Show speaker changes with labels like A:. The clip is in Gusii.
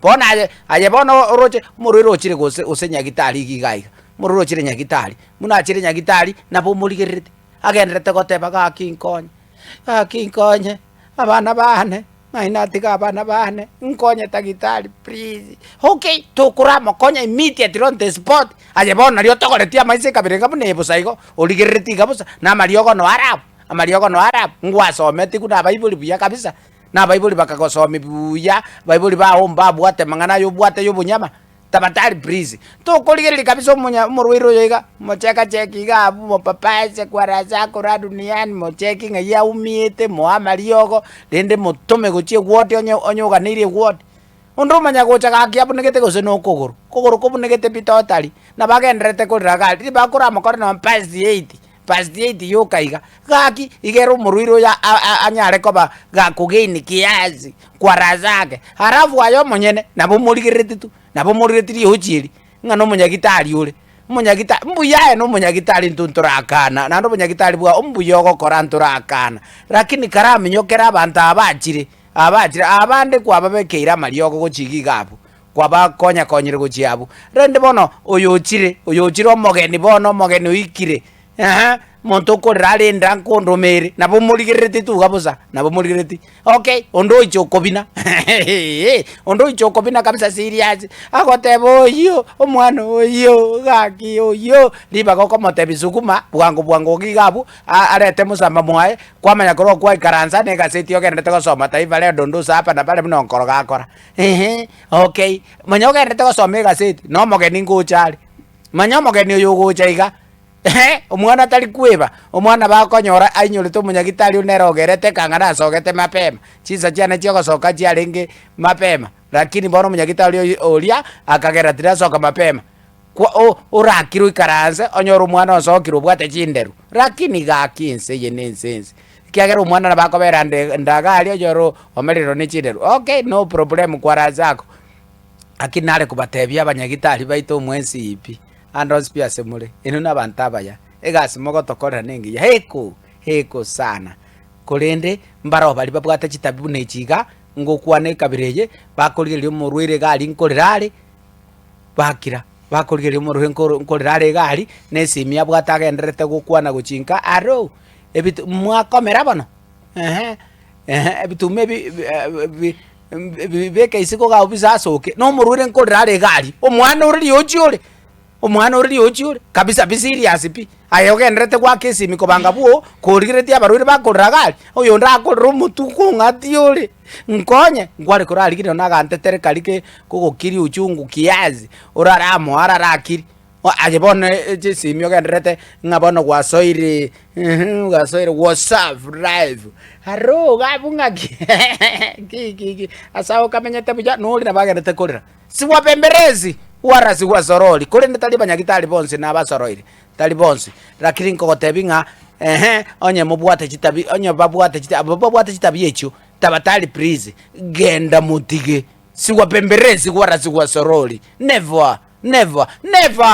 A: Bono aye, aye bono oroche omorwaire ochire gose gose nyagitari iga iga iga, omorwaire ochire nyagitari, buna achire nyagitari, nabo omorigerereti, agenderete goteba gaki nkonye, gaki nkonye, abana bane, ng'ai natiga abana bane, nkonye tagitari please, okay, tokoramokonya immediately on the spot, aye bono naria otogoretie amaiso ekabere iga buna ebosa igo, origerereti iga bosa, na amariogo no are abwo, amariogo no are abwo, ngwasometi buna abaibori buya kabisa. Na abaibori bakagosomia buya, abaibori bao mbabwate amang'ana aya obwate ya obonyama, tabatari please. Tokorigereria kabisa omonya omorwaire oyo iga, mocheka cheki iga abwo mopapase kwara ase akora duniani mocheki ng'ai aumiete, moe amariogo, rende motome gochia eward onye onye oganeirie eward. Onde omanya gocha gaki abunegete gose na okogoro, okogoro kobunegete pi totally, nabo agendererete korera iga aria, ribakoramokore nonye past eight, past eight yoka iga, gaki iga ere omorwaire oyo anyare koba gakogain kiasi kwa zake, alafu aye omonyene nabo omorigerereti tu, nabo omorigerereti riochi eri, ng'a na omonyagitari ore, omonyagitari mbuya aye na omonyagitari intwe ntorakana, naende obonyagitari bwao mbuya ogokora ntorakana, lakini karaminyokere abanto aba bachire, aba bachire, abande kwababekeire amariogo gochia iga iga abwo. Kwabakonya-konyire gochia abwo. Rende bono oyo ochire, oyo ochire omogeni bono omogeni oikire, eeh, omonto okorera are enda nkondoma ere, nabo omorigerereti tu iga bosa, nabo omorigerereti, okay, onde oicha okobina onde oicha okobina kabisa serious, agoteba oyio, omwana oyio, gaki oyio, ribaga okomotebia sukuma, bwango bwango iga iga abwo, arete mosamba mwaye, kwamanya korwa kwaikaransa na egaseti ogenderete gosoma Taifa Leo dondosa hapa na pale buna onkoroga akora. Eeh okay, manya ogenderete gosoma egaseti, na omogeni ngocha are, manya omogeni oyo ogocha iga, eeh omwana tari kweba, omwana bakonyora ainyorete omonyagitari onde nere ogerete ekang'ana asogete mapema, chinsa chiane chiogosoka chiarenge mapema, lakini bono omonyagitari oyo oria, akagera tirasoka mapema, kwa o- orakire oikaranse onyore omwana osokire obwate chinderu, lakini gaki ense eye na ense ense. Ekiagera omwana nabo akobera nde ndaga aria onyore omererwe ne chinderu, okay no problem kwaracha ako. Lakini nare kobatebia abanyagitari baito mwensi pi, ande onsi pi ase more, inwe na abanto abaya, egasi mogotokorera nengiya heko, heko sana. Korende mbaroo baria babwate chitabia buna echi iga, ngokwana ekabira eye, bakorigereria omorwaire iga aria nkorera are, bakira, bakorigereria omorwaire nkoro nkorera are iga aria, na esimi abwate agendererete gokwana gochia nka aroo. Ebit mwakomera bono, eeh eeh ebituma ebi bi bi bibeke isiko iga abwo bisasoke, na omorwaire nkorera are iga aria, omwana ore riochi ore, omwana ore riochi ore, kabisa pi serious pi, aye ogendererete goaka esimi kobanga bwogo, korigereretie abarwaire bakorera iga aria, oyonde akorera omotwe okong'atia ore, nkonye, nkware korarigia nonye na agantetere karia ke kogokiria uchungu kiasi, oraramoe ararakiri. Aye bono chisimi ogendererete ng'a bono gwasoire eeh gwasoire whatsapp live, aroo iga abwo ng'aki ki ki ki ase agwo kamenyete buya nore nabo agendererete korera. Siwabembelezi wala siwasorori, korende tari abanyagitari bonsi nabasoroire, tari bonsi, lakini nkogotebia ng'a eeh onye mobwate chitabi onye babwate chita abwo babwate chitabia echio, tabatari please, genda motige, siwabembelezi wala siwasorori, never. Never! Never!